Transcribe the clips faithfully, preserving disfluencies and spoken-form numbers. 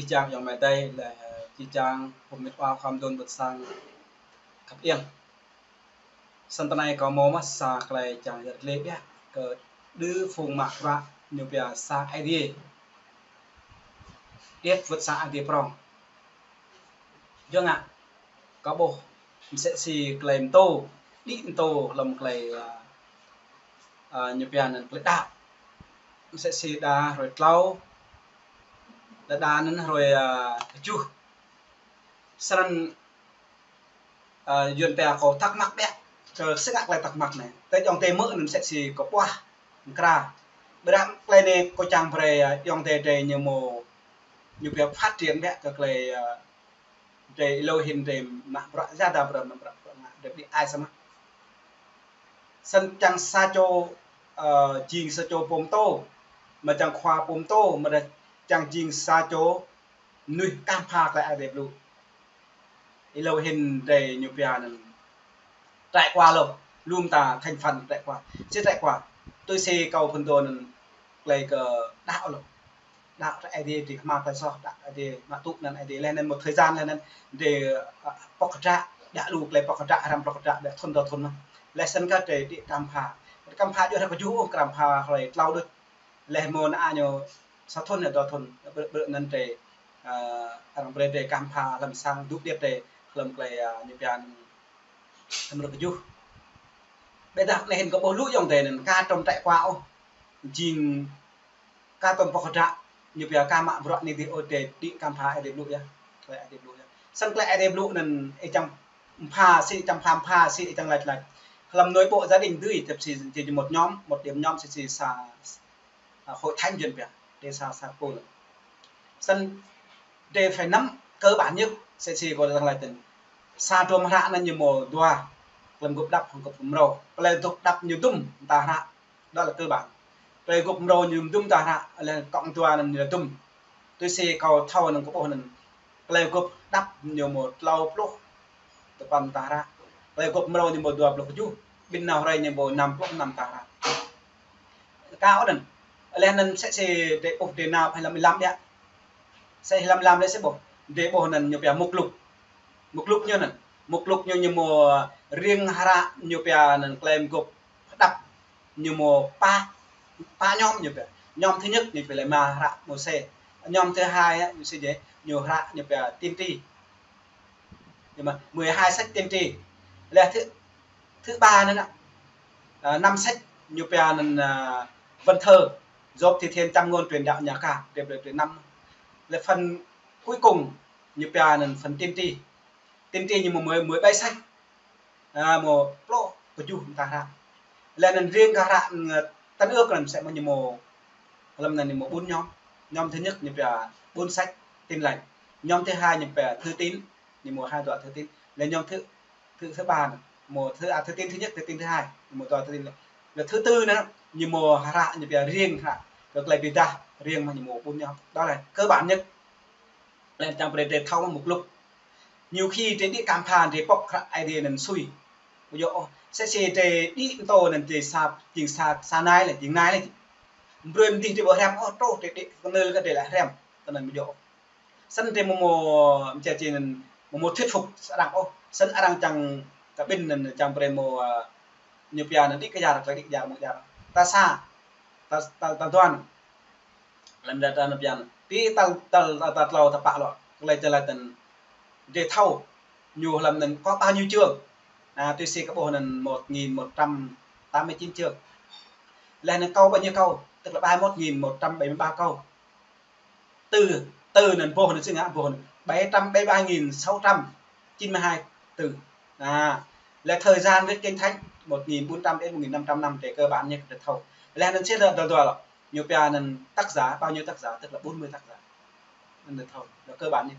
Čang yŏng mơ̆ng adai lĕ, ơ, či čang pơmĭn wa khŏm dŏn ƀơ̆t sang khăp iăng. Săn tơnai kâo mơ̆ mă sa tơlơi čang yăt lĕ biă kơ đơ phung mă bruă ñu pia sa Aê Diê. Điêt wơ̆t sa Aê Diê prong. Yua ngă kâo ƀuh msĕ si tơlơi mtô, đĭ mtô hlăm tơlơi, ơ, ơ, ñu pia anŭn tơlơi đaŏ. Msĕ si đa hrơi tlâo, đa đa anŭn hrơi, ơ, kơjuh. Srăng, ơ, Yuan pia kâo thắc mắc biă, kơ sĭt ngă tơlơi thắc mắc anai. Tơl yŏng adai mơ̆ anŭn msĕ si kâo ƀuah, mơkra. Ƀiă tơlơi anai kâo čang brơi, ơ, yŏng adai adai ñu mơ̆, ñu pia phát triển biă kơ tơlơi, ơ, adai hlâo hĭn adai mă bruă, yua dah bruă mă bruă, bruă ngă, adai đĭ ai samơ̆. Săn čang sa čô, ơ, jing sa čô pô mtô, mă čang khua pô mtô, mă čang jing sa čô mơnuih kăm pha tơlơi Aê Diê blŭ. Hlâo hĭn adai ñu pia anŭn trải qua lŏ, lŏm ta thành phần trải qua. Sĭt trải qua. Tui si kâo phŭn dŏ anŭn tơlơi kơ đaŏ lŏ. Đaŏ tơlơi Aê Diê, tơlơi kơhma̱l tơlơi soh, đaŏ Aê Diê, mă tŭ anŭn Aê Diê. Laih anŭn một thời gian laih anŭn adai, ơ, pŏk kơdră, đaŏ lu tơlơi pŏk kơdră, hrăm pŏk kơdră, ƀiă thŭn dua thŭn mơ̆n. Laih săn kơ adai đĭ kăm pha. Kăm pha djơ̆ hrơi kơjuh, ơ, kăm pha hrơi tlâo đôč. Laih mơ̆ anŭn ñu sa thŭn hă dua thŭn, ƀrư̆, ƀrư̆ anŭn adai, ơ, arăng brơi adai kăm pha hlăm sang dŏ điêt adai, hlăm tơlơi, ơ, ñu pia anŭn hrơi kơjuh. Ƀiă dah laih hĭn kâo ƀuh lu yŏng adai anŭn ka trŏm trải qua ôh. Jing ka trŏm pŏk kơdră, ñu pia ka mă bruă anai adih ôh, adai đĭ kăm pha Aê Diê blŭ yơh. Tơlơi Aê Diê blŭ yơh. Săn tơlơi Aê Diê blŭ anŭn ih čang pha sĭt, čang pha pha sĭt, ih čang laĭ laĭ. Hlăm nội bộ gia đình dưi, tơpă si, si một nhóm, một điểm nhóm si, si sa, à, hội thánh Yuan pia, adai sa, sa pô lĕ. Săn adai phải nắm cơ bản nhất, msĕ si kâo čang laĭ tơ̆n. Sa drôm hră anŭn ñu mơ̆ dua, tơlơi gŏp đăp hăng gŏp mrâo. Tơlơi gŏp đăp ñu dŭm ta hră, đó là cơ bản. Tơlơi gŏp mrâo ñu dŭm ta hră, laih cộng dua anŭn ñu dŭm. Tui si kâo thâo anŭn kâo ƀuh anŭn. Tơlơi gŏp đăp ñu mơ̆ tlâo pluh tơpăn ta hră. Tơlơi gŏp mrâo ñu mơ̆ dua pluh kơjuh. Ƀing nao hrơi ñu mơ̆ năm pluh năm ta hră. Kâo anŭn. Laih anŭn msĕ si adai ƀuh adai nao hlăm hlăm biă. Msĕ hlăm hlăm lĕ msĕ ƀuh. Adai ƀuh anŭn ñu pia mục lục. Mục lục ñu anŭn. Mục lục ñu ñu mơ̆ riêng hră ñu pia anŭn tơlơi gŏp đăp ñu mơ̆ pă, pă nhóm ñu pia. Nhóm thứ nhất ñu pia lĕ mơ̆ hră Môsê. Nhóm thứ hai á, ñu si djai, ñu hră ñu pia tiên tri. Nhưng mà mười hai sách tiên tri. Lĕ thứ, thứ ba anŭn á, à, năm sách ñu pia anŭn, à, Văn thơ, Job, Thi thiên, Châm ngôn, Truyền đạo, Nhạc ca, điêt lĕ truyền năm. Lĕ phần cuối cùng ñu pia anŭn phần tiên tri. Tiên tri ñu mơ̆ mười, mười bảy sách. À, mơ̆ pluh kơjuh ta hră. Laih anŭn riêng kơ hră, ơ, Tân Ước anŭn msĕ mơ̆ ñu mơ̆ hlăm anŭn ñu mơ̆ bốn nhóm. Nhóm thứ nhất ñu pia bốn sách Tin lành. Nhóm thứ hai ñu pia Thư tín, ñu mơ̆ hai đoạn Thư tín. Laih nhóm thứ, thứ, thứ ba anŭn, mơ̆ thư, à, Thư tín thứ nhất, Thư tín thứ hai, ñu mơ̆ đoạn Thư tín. Laih thứ tư anŭn, ñu mơ̆ hră ñu pia riêng hră kơ tơlơi bi dah, riêng mơ̆ ñu mơ̆ bốn nhóm. Đó là cơ bản nhất. Laih čang brơi adai thâo mơ̆ mục lục. Nhiều khi adai đĭ kăm pha adai pŏk hră Aê Diê anŭn sui. Ƀu djơ̆ ôh, msĕ si adai đĭ mtô anŭn adai sa, jing sa, sa nai lĕ, jing nai lĕ. Brơi mơ̆ adih adai ƀu hrăm ôh, truh adai đĭ kơnơ̆l kơ adai lĕ hrăm. Tui anŭn ƀu djơ̆ ôh. Săn adai mơ̆ mơ̆, msĕ si anŭn, mơ̆ mơ̆ thuyết phục arăng ôh. Săn arăng čang kơ ƀing anŭn čang brơi mơ̆, ơ, ñu pia anŭn đĭ kơyar, đĭ kơyar mơ̆ kơyar. Ta sa, ta, ta, ta dua anŭn. Lăm data anŭn pia anŭn. Pi tal, tal, tal, tal tlâo ta pă lŏ. Tơlơi čơlơi tơ̆n. Adai thâo. Ñu hlăm anŭn có bao nhiêu chương? À, tui si kâo ƀuh anŭn một nghìn một trăm tám mươi chín chương. Laih anŭn câu bao nhiêu câu? Tức là ba mươi mốt nghìn một trăm bảy mươi ba câu. Từ, từ anŭn boh anŭn si ngă boh anŭn. Bảy trăm bảy mươi ba nghìn sáu trăm chín mươi hai từ. À, là thời gian viết Kinh Thánh một nghìn bốn trăm đến một nghìn năm trăm năm, adai cơ bản nhất adai thâo. Laih anŭn si dua dua lŏ. Ñu pia anŭn tác giả, bao nhiêu tác giả, tức là bốn mươi tác giả. Anŭn thâo, là cơ bản nhất.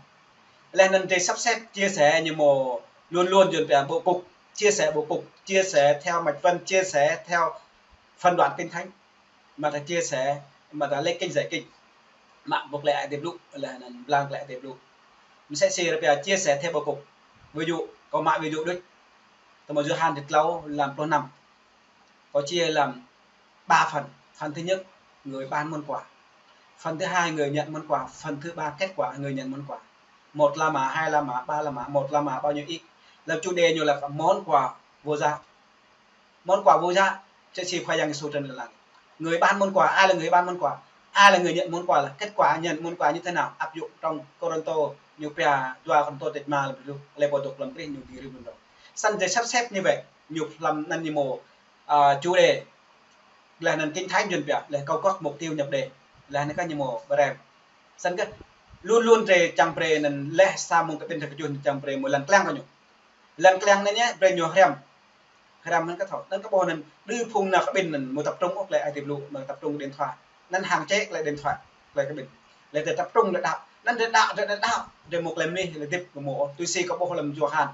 Laih anŭn adai sắp xếp chia sẻ ñu mơ̆ luôn luôn Yuan pia bộ cục, chia sẻ bộ cục, chia sẻ theo mạch vân, chia sẻ theo phân đoạn Kinh Thánh. Mă ta chia sẻ, mă ta lĕ kinh giải kinh. Mă boh tơlơi Aê Diê blŭ, laih anŭn blang tơlơi Aê Diê blŭ. Msĕ si arăng pia chia sẻ theo bộ cục. Ví dụ, kâo mă ví dụ đôč. Tơma Yôhan thứ tlâo, lăm pluh năm. Kâo chia làm ba phần. Phần thứ nhất, người ban món quà. Phần thứ hai, người nhận món quà. Phần thứ ba, kết quả người nhận món quà. Một la mã, hai la mã, ba la mã, một la mã bao nhiêu ít. Là chủ đề ñu là món quà vô giá. Món quà vô giá, sẽ si Khua Yang Yêsu trên là người bán món quà. Ai là người bán món quà? Ai là người nhận món quà? Là kết quả nhận món quà như thế nào? Áp dụng trong Cô-rinh-tô, ñu pia, dua Cô-rinh-tô tĕt ma, lăm lu, lĕ pô dŏ lăm Krist ñu diri mơ̆n. Săn dê sắp xếp như vậy, ñu lăm anŭn ñu mô, à, chủ đề, laih anŭn Kinh Thánh ñu pia, laih câu gốc mục tiêu nhập đề, laih anŭn kơ ñu mô brem. Săn kơ, luôn luôn drei čang brei anŭn laih sa mông kơ ƀing drei kơčŭn čang brei mô lăng klang kơ ñu. Lăng klang anŭn ñu, brei ñu hrăm. Hrăm anŭn kơ thâo. Anŭn kơ ƀuh anŭn, đư phung anŭn kơ ƀing anŭn, mô tập trung ôh tơlơi ai tiê lu, mô tập trung điện thoại. Anŭn hăng čĕ tơlơi điện thoại, tơlơi kơ ƀing. Laih drei tập trung laih đaŏ. Anŭn drei đaŏ, drei đaŏ, drei mô tơlơi mơnuih, laih hơdip kơ mô. Tui si kơ ƀuh lăm Yôhan.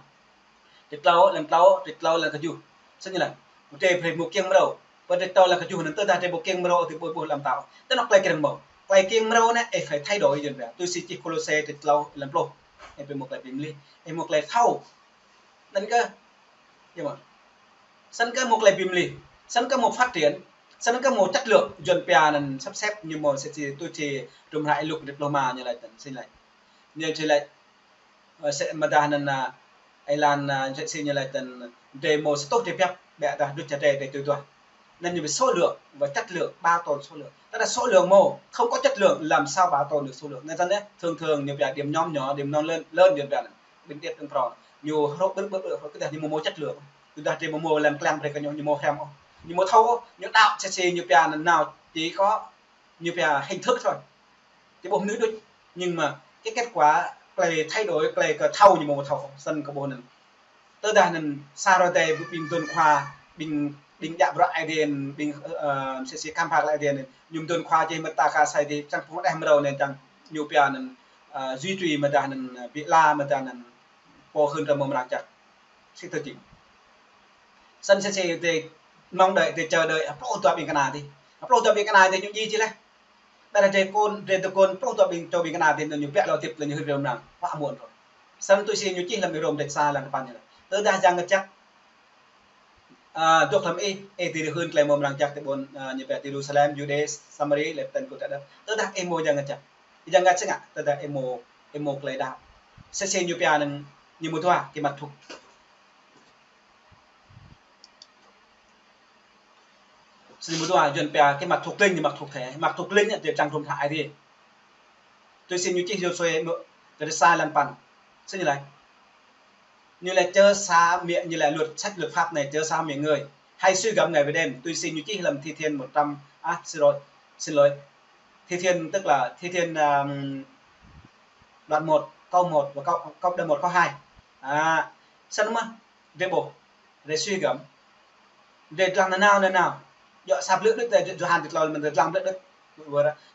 Tơtlâo, lăm tlâo, tơtlâo, lăm kơjuh. Săn ñu lăng. Mô drei brei mô kiăng mrâo. Pơ tơtlâo lăm kơjuh anŭn tơdah drei ƀu kiăng mrâo, tơdah ƀu ƀuh lăm tâo. Tơ anŏ tơlơi kiăng mrâo. Tơlơi kiăng mrâo anŭn, ih phải thay đổi yuan pia. Tui si čih Kôlôse tơtlâo, lăm pluh. Ih brei mô tơlơi bi mlih. Ih mô tơlơi thâo. Anŭn kơ, yơh mơ̆n. Săn kơ mô tơlơi bi mlih. Săn kơ mô phát triển. Săn kơ mô chất lượng. Yuan pia anŭn sắp xếp ñu mô sẽ si tui si tum hră Luk dua pluh ma ñu laĭ tơ̆n, sĭt laĭ. Ñu sĭt laĭ. Ơ, sẽ mơdah anŭn, à, êlan, à, sẽ si ñu laĭ tơ̆n, drei mô sa rơtuh drei biăp, ƀiădah đôč čar drei drei tui duah. Anŭn ñu bi số lượng và chất lượng, bảo tồn số lượng. Tức là số lượng mô, không có chất lượng, làm sao bảo tồn được số lượng. Anŭn tơ̆n yơh, thường thường ñu pia điểm nhóm nhỏ, điểm nhóm lớn, lớn yuan pia anŭn. Ƀing điêt ƀing prŏng. Ñu hrŏ ƀơ̆t ƀơ̆t ƀơ̆t, hrŏ kơ dah ñu mô mô chất lượng. Kơ dah drei mô mô lăm klang brei kơ ñu, ñu mô hrăm ôh. Ñu mô thâo ôh, ñu đaŏ, sẽ si ñu pia anŭn nao, chỉ có ñu pia hình thức thôi. Či ƀuh mơnuih đôč. Nhưng mà cái kết quả, tơlơi thay đổi, tơlơi kơ thâo ñu mô thâo, săn kơ ƀuh anŭn. Tơdah anŭn sa hrơi tơdơi ƀing mơdơ̆ng khua, ƀing, ƀing djă bruă Aê Diê, ƀing, ơ, ơ, sẽ si khám phá Aê Diê anŭn, ñu mơdơ̆ng khua či mơta ka sai di, čang phung đeh mrâo anŭn čang ñu pia anŭn, ơ, duy trì mơdah anŭn, ơ, bi la mơdah anŭn, pô hưn ră mơ̆ng mrang čăk. Sĭt tơ jing. Săn sẽ si drei mong đợi, drei chờ đợi, pluh dua ƀing kơna dih. Pluh dua ƀing kơna dih ñu djai či laih. Ƀiădah drei kơ̆n, drei tơkơ̆n pluh dua ƀing čô ƀing kơna dih, ñu biă lŏ hơdip, lŏ ñu hơdip rơmang, huă muôn rồi. Săn tui si ñu čih lăm Rôm dêh sa lăng tơpăn ñu laĭ. Tơdah Yang Mơngăt Jăk, à, dŏ lăm ih, ih dưi hưn tơlơi mơ̆ng mrang jăk ti ƀôn, à, ñu pia ti Yêrusalem, Yuđê, Samari, laih tơ̆n kơ tơdơi. Tơdah ih mô Yang Mơngăt Jăk. Yang Mơngăt Jăk ngă, tơdah ih mô, ih mô tơlơi đaŏ. Sẽ si ñu pia anŭn, ñu mô dua, kơ mă thŭk. Sĭt ñu mô dua, yuan pia kơ mă thŭk kling, ñu mă thŭk thê. Mă thŭk kling anŭn, drei čang tum hră Aê Diê. Tui si ñu čih Yôsuê mơ̆, kơ dêh sa lăng tơpăn. Sĭt ñu laĭ. Ñu laĭ chớ xa miệng, ñu laĭ luật, sách luật pháp này chớ xa miệng người. Hãy suy gẫm ngày và đêm. Tui si ñu čih lăm Thi Thiên một trăm, à, xin lỗi, xin lỗi. Thi Thiên tức là Thi Thiên, ờm, đoạn một, câu một và câu, câu, đoạn một, câu hai. À, săn mơ̆, drei ƀuh, drei suy gẫm. Drei dlăng nanao nanao. Djŏ sa blư̆ đôč, drei Yôhan tơtlâo mơ̆n drei dlăng blư̆ đôč.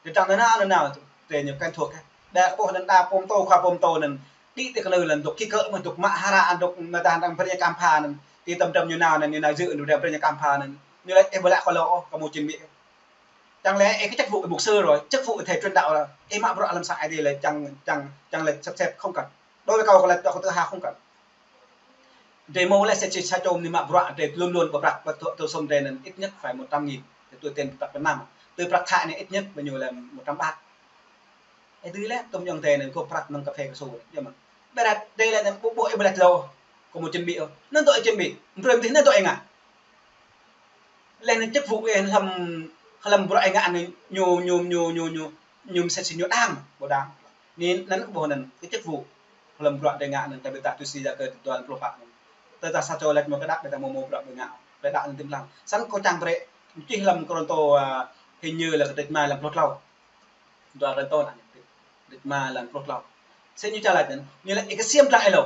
Drei dlăng nanao nanao, drei ñu quen thuộc. Đa ƀuh anŭn đa pô pơtô, khua pô pơtô anŭn. Đĭ tơ kơnư lăng dŏ kĭ kơ mơ̆n dŏ mă hră, dŏ mơdah đang brơi ñu khám phá anŭn. Ti tơm tơm ñu nao anŭn, ñu nao dự anŭn brơi ñu khám phá anŭn. Ñu laĭ, ih ƀu laĭ kơ lŏ, kơ mô čin ƀĭ. Chẳng lẽ ih kơ chức vụ mục sư rồi, chức vụ thầy truyền đạo là ih mă bruă lăm sang Aê Diê lĕ čang, čang, čang lĕ sắp xếp, không cần. Đối với kâo, kâo laĭ, kâo tự hào, không cần. Drei mô laih sẽ si sa čô mơnuih mă bruă, drei luôn luôn ƀu prăk, ƀu thua, thua sôm drei anŭn ít nhất phải một trăm nghìn, drei tui ten prăk Việt Nam. Tui prăk Thái anŭn ít nhất bao nhiêu là một trăm baht. Ih dưi laih, tơm yŏng drei anŭn kơ prăk năm cà phê kơ su, yơh mơ̆n. Ƀiădah drei laĭ anŭn ƀu, ƀu, ih ƀu laĭ lŏ, kơ mô čin ƀĭ ôh. Anŭn dŏ ih čin ƀĭ, brơi mơ̆n tih anŭn dŏ ih ngă. Laih anŭn chức vụ ih lăm, lăm bruă ih ngă anŭn ñu, ñu, ñu mơsĕ si ñu đang, ƀu đang. Anŭn, anŭn kơ ƀuh anŭn, kơ chức vụ lăm bruă drei ngă anŭn, tơdah tui si Yakơ dua pluh pă anŭn. Tơdah sa čô laĭ mơ̆ kơ đaŏ, ƀiădah mơ̆ mơ̆ bruă drei ngă, drei đaŏ anŭn tim lăng. Săn kâo čang brơi, čih lăm Kôrintô, à, hình như là kơ dêh ma lăm pluh tlâo. Dua Kôrintô anŭn, dêh ma lăm pluh tlâo. Sĭt ñu čang laĭ anŭn, ñu laĭ ih kơ siam dlăng ih lŏ.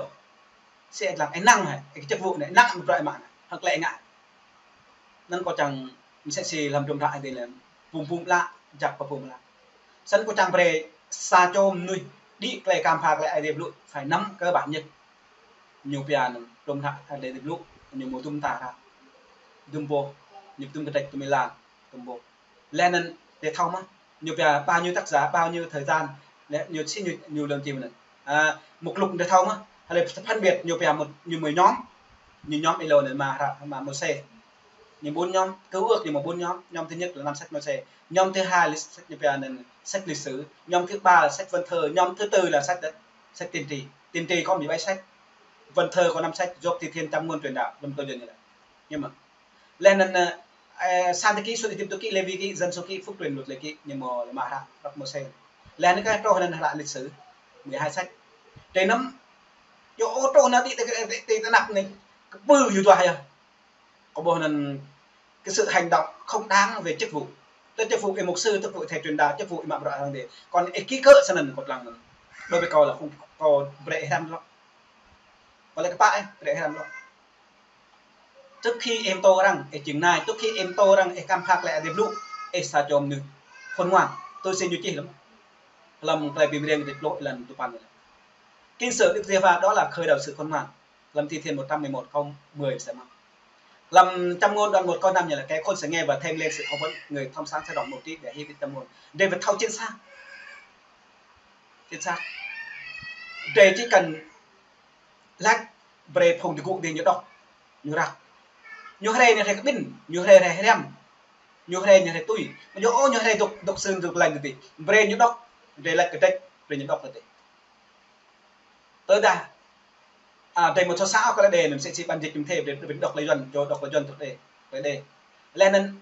Sĭt ih dlăng, ih năng hă, ih kơ chức vụ anai, ih năng mơ̆ bruă ih mă anai, hăng tơlơi ih ngă. Anŭn kâo čang mơsĕ si lăm dŭm hră Aê Diê lĕ, bum bum lă, jăk pơ bum lă. Săn kâo čang brơi sa čô mơnuih đĭ tơlơi khám phá tơlơi Aê Diê blŭ, phải nắm cơ bản nhất. Ñu pia anŭn, dŭm hră Aê Diê blŭ, ñu mô dŭm ta hră. Dŭm boh, ñu dŭm kơdrĕč, dŭm êlan, dŭm boh. Laih anŭn drei thâo mơ̆, ñu pia bao nhiêu tác giả, bao nhiêu thời gian, laih ñu si ñu, ñu lŏm či mơ̆n. À, mục lục drei thâo mơ̆, hay là phân biệt ñu pia một, ñu mơi nhóm, ñu nhóm êlâo anŭn mă hră, mă Môsê. Ñu bốn nhóm, Cựu Ước ñu mă bốn nhóm. Nhóm thứ nhất là năm sách Môsê. Nhóm thứ hai là sách, ñu pia anŭn, sách Lịch Sử. Nhóm thứ ba là sách Văn Thơ. Nhóm thứ tư là sách, sách Tiên Tri. Tiên Tri có mười bảy sách. Văn Thơ có năm sách, Job, Thi Thiên, Châm Ngôn, Truyền Đạo, lăm tơ jơ ñu lĕ. Ñu mă. Laih anŭn, ơ, Sáng Thế Ký, Xuất Ai Cập, Tụ Ký, Lê Vi Ký, Dân Số Ký, Phúc Truyền, Luật Lệ Ký, ñu mă lơ̆m hră, hră Môsê. Laih anŭn kah truh anŭn hră Lịch Sử, mười hai sách. Tơ anŭn, yua ôh truh anŭn ti, ti, ti, ti tơnap anai, kơpư yua tuah yơh. Kâo ƀuh anŭn cái sự hành động không đáng về chức vụ. Tức chức vụ ih mục sư, chức vụ thầy truyền đạo, chức vụ ih mă bruă arăng đe. Còn ih ký cớ sơnăn kâo lăng anŭn. Đối với kâo là không, kâo brơi hrăm lŏ. Kâo lĕ kơpă ih, brơi hrăm lŏ. Trước khi ih pơtô arăng, ih jing nai, trước khi ih pơtô arăng, ih kăm phak lĕ Adai blŭ, ih sa čô mơnuih khôn ngoan. Tui si ñu čih lăm, lăm Klei Bi Mriêng kơtit pluh, êlan duapăn. Kiêng kơ Đức Giê-hô-va đó là khởi đầu sự khôn ngoan. Lăm Thi Thiên một trăm mười một câu mười sẽ mă. Lăm Châm Ngôn đoạn một câu năm ñu lĕ kẻ khôn sẽ nghe và thêm lên sự học vấn, người thông sáng sẽ rộng mục trí để hiểu biết châm ngôn. Drei phải thâu chính xác. Chính xác. Drei chỉ cần laĭ brơi phung đĭ gŭ đĭ ñu đŏk, ñu răk. Ñu hrơi ñu hrơi kơ ƀĭn, ñu hrơi hrơi hrăm. Ñu hrơi ñu hrơi tui. Ñu ôh ñu hrơi dŏ, dŏ sưng dŏ lanh tui. Brơi ñu đŏk, drei laĭ kơ drei, brơi ñu đŏk kơ drei. Tơdah, a, drei mơ̆ thâo sa ôh kơ lĕ đe, anŭn msĕ si bản dịch ñu thê, brơi, brơi đŏk lĕ Yuăn, čô đŏk lĕ Yuăn tui đe, lĕ đe. Laih anŭn,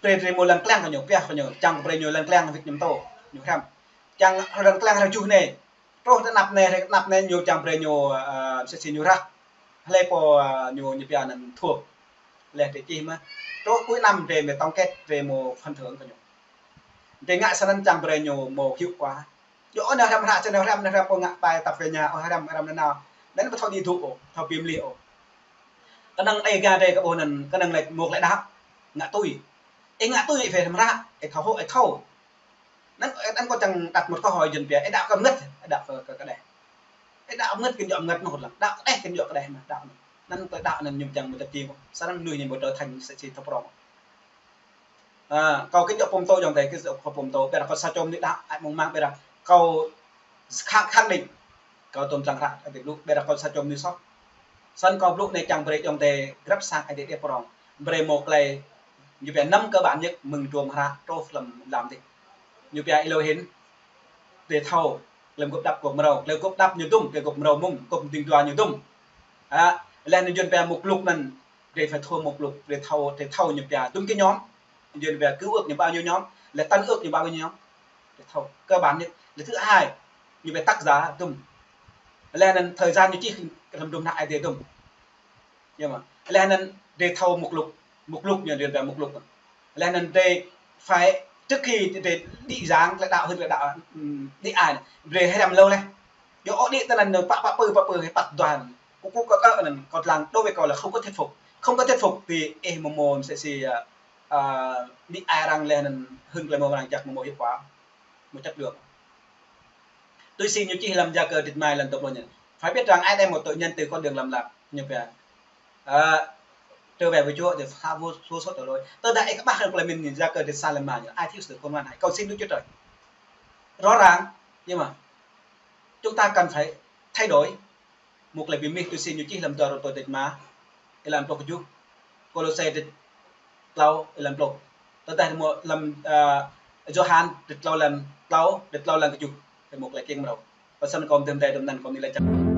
brơi drei mơ̆ lăng klang kơ ñu, pioh kơ ñu, čang brơi ñu lăng klang wĭt ñu pơtô, ñu hrăm. Čang lăng klang hrơi juh anai, truh tơ anăp anai, hrơi anăp anai ñu čang brơi ñu, a, msĕ si ñu răk. Hlơi pô, a, ñu, ñu pia anŭn thuốc. Laih drei čih mơ̆n. Truh cuối năm drei mơ̆ tổng kết, drei mơ̆ phần thưởng kơ ñu. Drei ngă sơnăn čang brơi ñu mơ̆ hiệu quả. Yua ôh nao hrăm hră, sơnăn hrăm, nao hrăm ôh ngă pai tăp kơ ñu, ôh hrăm, hrăm nao nao. Anŭn ƀu thâo đĭ dŏ ôh, thâo bi mlih ôh. Kơnơ̆ng Dega drei kơ ƀuh anŭn, kơnơ̆ng laĭ mơ̆ laĭ đaŏ, ngă tui. Ih ngă tui ih phải hrăm hră, ih thâo hŏ, ih thâo. Anŭn, anŭn kâo čang đặt một câu hỏi Yuăn pia, ih đaŏ kơ mơngơ̆t, ih đaŏ kơ, kơ, kơ đeh. Ih đaŏ mơngơ̆t kơ ñu mơngơ̆t anŭn lăng, đaŏ kơ đeh kơ ñu kơ đeh mơ̆n, đaŏ anŭn. Anŭn tơdah đaŏ anŭn ñu čang mơ̆ tơti, sơnăn mơnuih ñu ƀu tơ thành sự, sự thâo prŏng. A, kâo kơ ñu pơtô ayŏng adơi, kơ ñu pơtô, ƀiădah kâo sa čô mơnuih đaŏ, ai mơ̆ng mang ƀiădah kâo khăng, khăng định. Kâo tơm čang hră, Adai blŭ, ƀiădah kâo sa čô mơnuih soh. Sơnăn kâo blŭ anai čang brơi ayŏng adơi, grăp sang Adai đe prŏng. Brơi mơ̆ klei, ñu pia năm cơ bản nhất, mơ̆ng trôm hră, truh lăm lam dih. Ñu pia ih lŏ hĭn, drei thâo, klei gŏp đăp gŏp mrâo, klei gŏp đăp ñu dŭm, klei gŏp mrâo mơ̆ng, gŏp ding dua ñu dŭm. A, laih anŭn Yuăn pia mục lục anŭn, drei phải thâo mục lục, drei thâo, drei thâo ñu pia dŭm kơ nhóm. Yuăn pia Cựu Ước ñu bao nhiêu nhóm, lĕ Tân Ước ñu bao nhiêu nhóm. Drei thâo, cơ bản nhất. Lĕ thứ hai, ñu pia tác giả dŭm. Laih anŭn thời gian ñu čih kơ lăm dŭm hră Adai dŭm. Yơh mơ̆. Laih anŭn drei thâo mục lục, mục lục ñu drei pia mục lục. Laih anŭn drei phải trước khi drei đĭ jang, lĕ đaŏ hơ̆t lĕ đaŏ, ưm, đĭ ai, drei hrăm hlâo laih. Yua ôh đĭ tơ anŭn pă, pă pư, pă pư, hơ̆t păt duan. Kâo, kâo, kâo, kâo anŭn, kâo lăng, đối với kâo là không có thuyết phục. Không có thuyết phục thì ih mơ̆ mơ̆ msĕ si, a, a, đĭ ai arăng laih anŭn hưng klei mơ̆ arăng jak mơ̆ mơ̆ hiệu quả, mơ̆ chất lượng. Tui si ñu čih lăm Gia Cơ drit mai lăm tơpluh ñu. Phải biết rằng ai đem một tội nhân từ con đường lầm lạc, ñu pia, a, trở về với Chúa thì tha vô, vô số tội lỗi. Tơdah ih kơƀah hăng klei mĭn ñu Gia Cơ drit sa lăm rơma ñu, ai thiếu sự khôn ngoan hãy cầu xin Đức Chúa Trời. Rõ ràng, nhưng mà chúng ta cần phải thay đổi. Mơ̆ klei bi mlih tui si ñu čih lăm dua Kôrintô drit rơma, êlan pluh kơjuh. Kôlôse drit klâo, êlan pluh. Tơdah mơ̆ lăm, a, Yôhan drit klâo êlan klâo, drit klâo êlan kơjuh. Mơ̆ klei kiăng mrâo. Pơsăn kâo mơdơ̆ng dai dŭm anŭn kâo mơ̆ laĭ čang.